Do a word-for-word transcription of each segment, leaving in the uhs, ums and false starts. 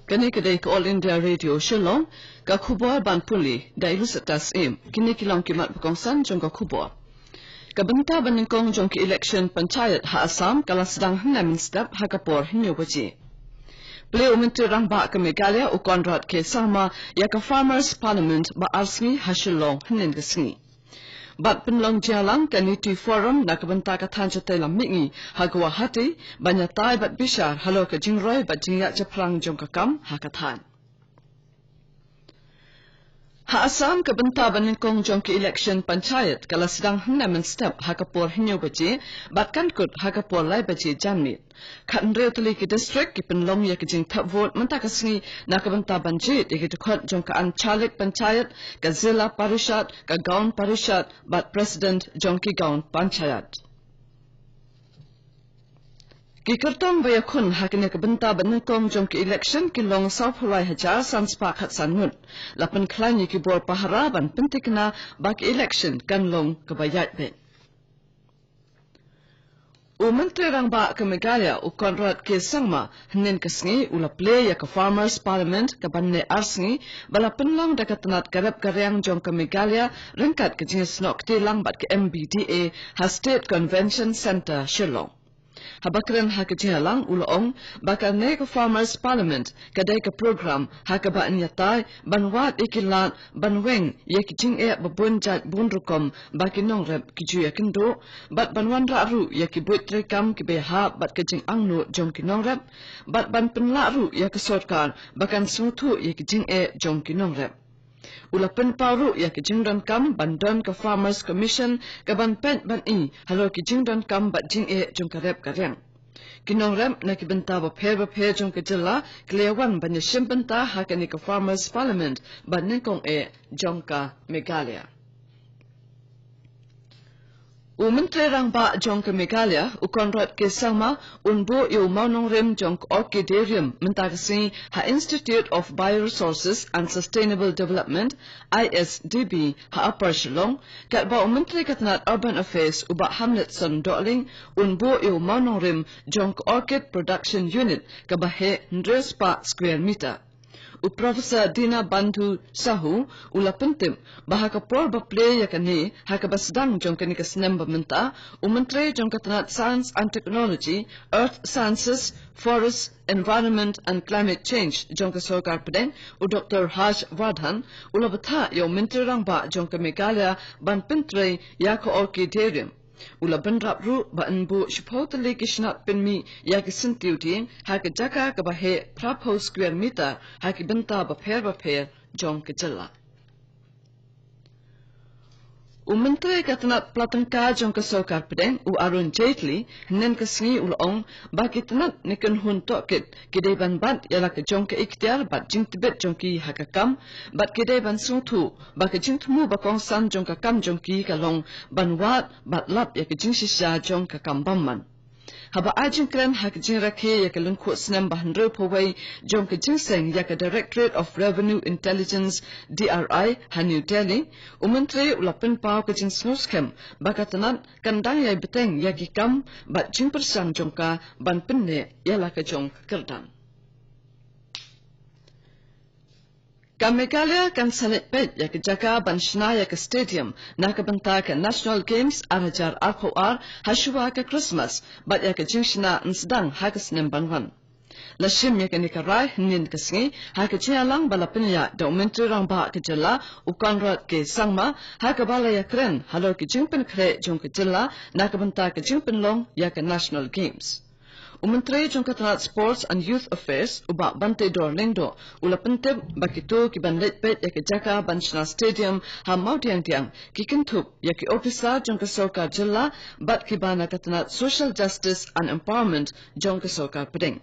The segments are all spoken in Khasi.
Kane ka dei ka All India Radio Shillong, ka khubor ban pule da i Lucetta Syiem. Kine ki long ki mat ba kongsan jong ka khubor. Ka bynta ba nyngkong jong ki election panchayat ha Assam ka la sdang hynne mynstep ha ka por hynñiew baje. Plie u Myntri Rangbah ka Meghalaya u Conrad K Sangma ïa ka Farmers Parliament ba ar sngi ha Shillong hynnin ka sngi. Bad pynlong jingïalang ka NITI Forum na ka bynta ka thaiñ shatei lam mihngi ha Guwahati, ban ïatai bad bishar halor ka jingroi bad jingïaid shaphrang jong ka kam ha ka thaiñ. Ha Assam ka bynta ba nyngkong jong ki election panchayat ka la sdang hynne mynstep ha ka por hynñiew baje, bad kan kut ha ka por lai baje janmiet. Khathynriew tylli ki district ki pynlong ïa ki jingthep vote mynta ka sngi na ka bynta ban jied ïa ki dkhot jong ka Anchalik Panchayat, ka Zilla Parishad, ka Gaon Parishad, bad President jong ki Gaon Panchayat. Ki kyrtong ba ïakhun ha kane ka bynta ba nyngkong jong ki election ki long sawphew lai hajar san spah khatsan ngut. La pynkhlaiñ ïa ki bor pahara ban pynthikna ba ki election kan long kaba ïaid beit. U Myntri Rangbah ka Meghalaya u Conrad K Sangma hynnin ka sngi u la plie ïa ka Farmers Parliament kaban ne ar sngi, ba la pynlong da ka tnat ka rep ka riang jong ka Meghalaya ryngkat ka jingsnoh kti lang bad ka M B D A ha State Convention Centre Shillong. Haba kren ha ka jingïalang u la ong ba kane ka Farmers Parliament ka dei ka program ha kaba yn ïatai ban wad ïa ki lad ban weng ïa ki jingeh ba bun jait bun rukom ba ki nongrep ki ju ïakynduh, bad ban wanrah ruh ïa ki buit treikam kiba ïahap bad ka jingangnud jong ki nongrep, bad ban pynlah ruh ïa ka sorkar ba kan sngewthuh ïa ki jingeh jong ki nongrep. U la pynpaw ruh ïa ka jingdonkam ban don ka Farmers Commission kaban peit ban i halor ki jingdonkam bad jingeh jong ka rep ka riang. Ki nongrep na ki bynta bapher bapher jong ka jylla ki la ïawan ban ïashim bynta ha kane ka Farmers Parliament ba nyngkong eh jong ka Meghalaya. U Myntri Rangbah jong ka Meghalaya u Conrad K Sangma un buh ïa u mawnongrim jong ka Orchidarium mynta ka sngi ha Institute of Bioresources and Sustainable Development, I S D B, ha Upper Shillong, katba u Myntri ka tnat Urban Affairs u Bah Hamletson Dohling un buh ïa u mawnongrim jong ka Orchid Production Unit kaba heh hynriew spah square meter. U Professor Dinabandhu Sahu u la pyntip ba ha ka por ba plie ïa kane ha kaba sdang jong kane ka snem ba mynta, u Myntri jong ka tnat Science and Technology, Earth Sciences, Forest, Environment and Climate Change jong ka Sorkar Pdeng, u Doctor Harsh Vardhan, u la bthah ïa u Myntri Rangbah jong ka Meghalaya ban pyntrei ïa ka Orchidarium. U la bynrap ruh ba yn buh shiphew tylli ki shnat pynmih ïa ki syntiew dieng ha ka jaka kaba heh phraphew square meter ha ki bynta bapher bapher jong ka jylla. U Myntri ka tnat pla tyngka jong ka Sorkar Pdeng u Arun Jaitley hynnin ka sngi u la ong ba ki tnat ne kynhun tohkit ki dei ban bat ïa la ka jong ka ikhtiar bad jingtbit jong ki ha ka kam, bad ki dei ban sngewthuh ba ka jingthmu ba kongsan jong ka kam jong ki ka long ban wad bad lap ïa ka jingshisha jong ka kam bymman. Haba ai jingkren ha ka jingrakhe ïa ka lyngkhuh snem ba hynriewphew wei jong ka jingseng ïa ka Directorate of Revenue Intelligence, D R I, ha New Delhi, u Myntri u la pynpaw ka jingsngewskhem ba ka tnat kan dang ïai bteng ïa ki kam bad jingpyrshang jong ka ban pynneh ïa la ka jong ka kyrdan. Ka Meghalaya kan sa leit peit ïa ka jaka ban shna ïa ka stadium na ka bynta ka National Games ar hajar arphew ar hashwa ka Christmas, bad ïa ka jingshna yn sdang ha ka snem ban wan. La shim ïa kane ka rai hynnin ka sngi ha ka jingïalang ba la pynïaid da u Myntri Rangbah ka jylla u Conrad K Sangma, ha kaba la ïakren halor ka jingpynkhreh jong ka jylla na ka bynta ka jingpynlong ïa ka National Games. U Myntri jong ka tnat Sports and Youth Affairs u Bah Banteidor Lyngdoh u la pyntip ba kito ki ban leit peit ïa ka jaka ban shna stadium ha Mawdiangdiang ki kynthup ïa ki ophisar jong ka Sorkar Jylla bad kiba na ka tnat Social Justice and Empowerment jong ka Sorkar Pdeng.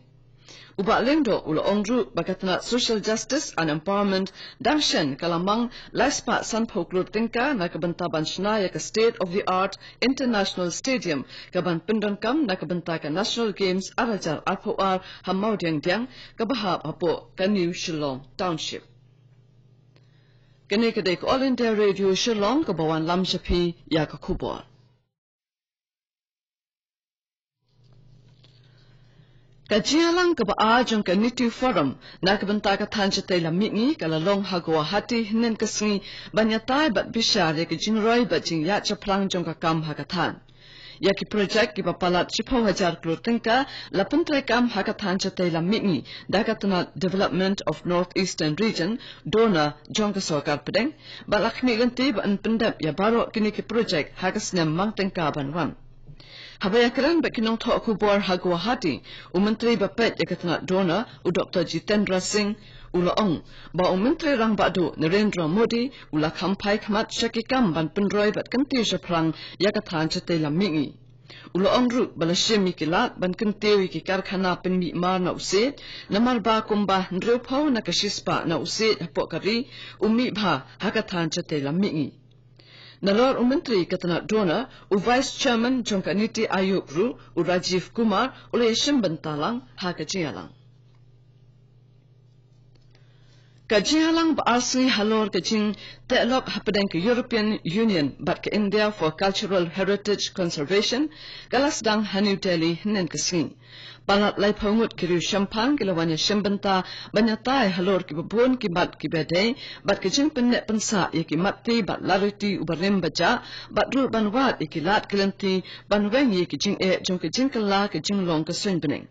U Bah Lyngdoh u la ong ruh ba ka tnat Social Justice and Empowerment dang shen ka la mang lai spah sanphew klur tyngka na ka bynta ban shna ïa ka state of the art International Stadium kaban pyndonkam na ka bynta ka National Games ar hajar arphew ar ha Mawdiangdiang kaba hap hapoh ka New Shillong Township. Kane ka dei ka All India Radio Shillong kaba wanlam sha phi ïa ka khubor. Ka jingïalang kaba ar jong ka NITU Forum na ka bynta ka thaiñ shatei lam mihngi ka la long ha Guwahati hynnin ka sngi, ban ïatai bad bishar ïa ka jingroi bad jingïaid shaphrang jong ka kam ha ka thaiñ. Ïa ki projek kiba palat shiphew hajar klur tyngka la pyntreikam ha ka thaiñ shatei lam mihngi da ka tnat Development of North Eastern Region, DoNER, jong ka sorkar pdeng, bad la khmih lynti ban pyndep ïa baroh kine ki projek ha ka snem mang tyngka ban wan. Haba ïakren bad ki nongthoh khubor ha Guwahati, u Myntri ba peit ïa ka tnat DoNER, u Doktor Jitendra Singh, u la ong ba u Myntri Rangbah Duh Narendra Modi u la kham phai khmat sha ki kam ban pynroi bad kyntiew shaphrang ïa ka thaiñ shatei lam mihngi. U la ong ruh ba la shim ïa ki lad ban kyntiew ïa ki karkhana pynmih mar na u siej, namar ba kumba hynriewphew na ka shispah na u siej hapoh ka ri u mih bha ha ka thaiñ shatei lam mihngi. Nalor u Myntri ka tnat DoNER, u Vice Chairman jong ka NITI Aayog ruh, u Rajiv Kumar, u la ïashim bynta lang ha ka jingïalang. Ka jingïalang ba ar sngi halor ka jingteh lok hapdeng ka European Union bad ka India for Cultural Heritage Conservation ka la sdang ha New Delhi hynnin ka sngi. Palat laiphew ngut ki riewshemphang ki la wan ïashim bynta ban ïatai halor kiba bun ki mat kiba dei bad ka jingpynneh pynsah ïa ki mat ti bad lariti uba rim ba jah, bad ruh ban wad ïa ki lad ki lynti ban weng ïa ki jingeh jong ka jingkylla ka jinglong ka suiñ bneng.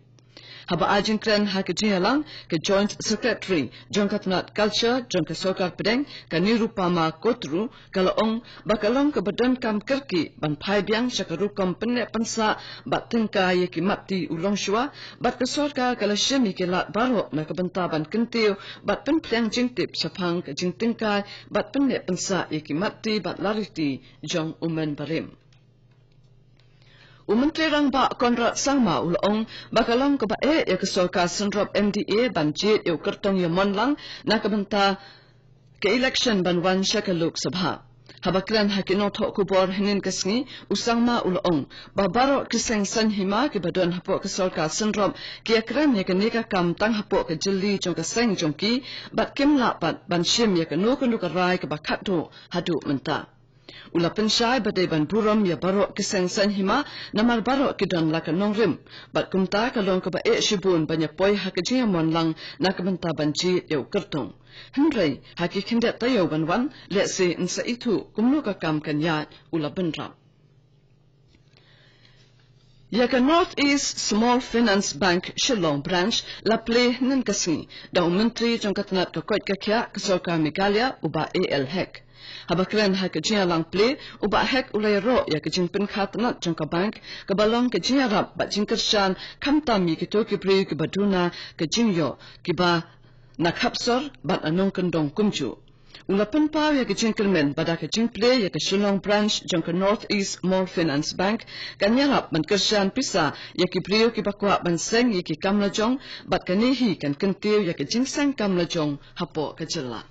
Haba ai jingkren ha ka jingïalang, ka Joint Secretary jong ka tnat Culture jong ka sorkar pdeng, ka Nirupama Kotru, ka la ong ba ka long kaba donkam kyrkieh ban phai biang sha ka rukom pynneh pynsah bad tyngkai ïa ki mat ti u longshuwa, bad ka sorkar ka la shim ïa ki lad baroh na ka bynta ban kyntiew bad pynphriang jingtip shaphang ka jingtyngkai bad pynneh pynsah ïa ki mat ti bad lariti jong u men barim. U Myntri Rangbah Conrad Sangma u la ong ba ka long kaba eh ïa ka sorkar synrop M D A ban jied ïa u kyrtong ïa mon lang na ka bynta ka election ban wan sha ka Lok Sabha. Haba kren ha ki nongthoh khubor hynnin ka sngi, u Sangma u la ong ba baroh ki seng saiñ hima kiba don hapoh ka sorkar synrop ki ïakren ïa kane ka kam tang hapoh ka jylli jong ka seng jong ki, bad kim lah pat ban shim ïa kano kano ka rai kaba khatduh haduh mynta. U la pynshai ba dei ban burom ïa baroh ki seng saiñ hima, namar baroh ki don la ka nongrim, bad kumta ka long kaba eh shibun ban ïa poi ha ka jingïamon lang na ka bynta ban jied ïa u kyrtong. Hynrei ha ki khyndiat taïew ban wan, lehse yn sa ithuh kumno ka kam kan ïaid, u la bynrap. Ïa ka North East Small Finance Bank Shillong Branch la plie hynnin ka sngi da u Myntri jong ka tnat ka koit ka khiah ka sorkar Meghalaya, u Bah A L Hek. Haba kren ha ka jingïalang plie, u Bah Hek u la ïaroh ïa ka jingpynkha tnat jong ka bank kaba long ka jingïarap bad jingkyrshan, khamtam ïa kito ki briew kiba duna ka jingïoh, kiba na khapsor bad na nongkyndong kumjuh. U la pynpaw ïa ka jingkyrmen ba da ka jingplie ïa ka Shillong Branch jong ka North East Small Finance Bank kan ïarap ban kyrshan pisa ïa ki briew kiba kwah ban seng ïa ki kam lajong, bad kane hi kan kyntiew ïa ka jingseng kam lajong hapoh ka jylla.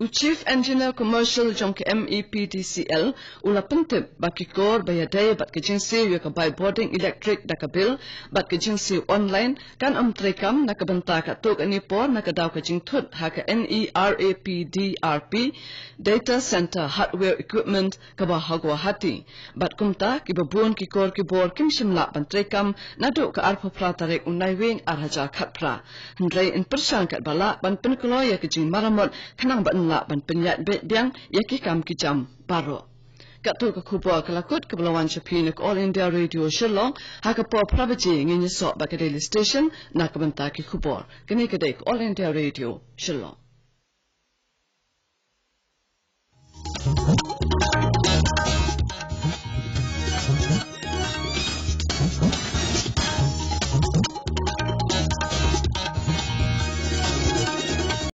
U Chief Engineer Commercial jong ka M E P D C L u la pyntip ba ki kor ba ïadei bad ka jingsiew ïa ka bai bording elektrik da ka bil bad ka jingsiew online kan ym treikam na ka bynta katto katne por na ka daw ka jingthut ha ka N E R A P D R P Data Center Hardware Equipment kaba ha Guwahati. Bad kumta kiba bun ki kor ki bor kim shym lah ban treikam naduh ka arphew phra tarik u Naiwieng ar hajar khatphra. Hynrei yn pyrshang katba lah ban pynkloi ïa ka jingmaramot khnang ba yn lah ban pynïaid beit biang ïa ki kam ki jam baroh. Katto ka khubor ka la kut kaba la wan sha phi na ka All India Radio Shillong, ha ka por phra baje ngin ïasoh bad ka Daily Station na ka bynta ki khubor. Kane ka dei ka All India Radio Shillong.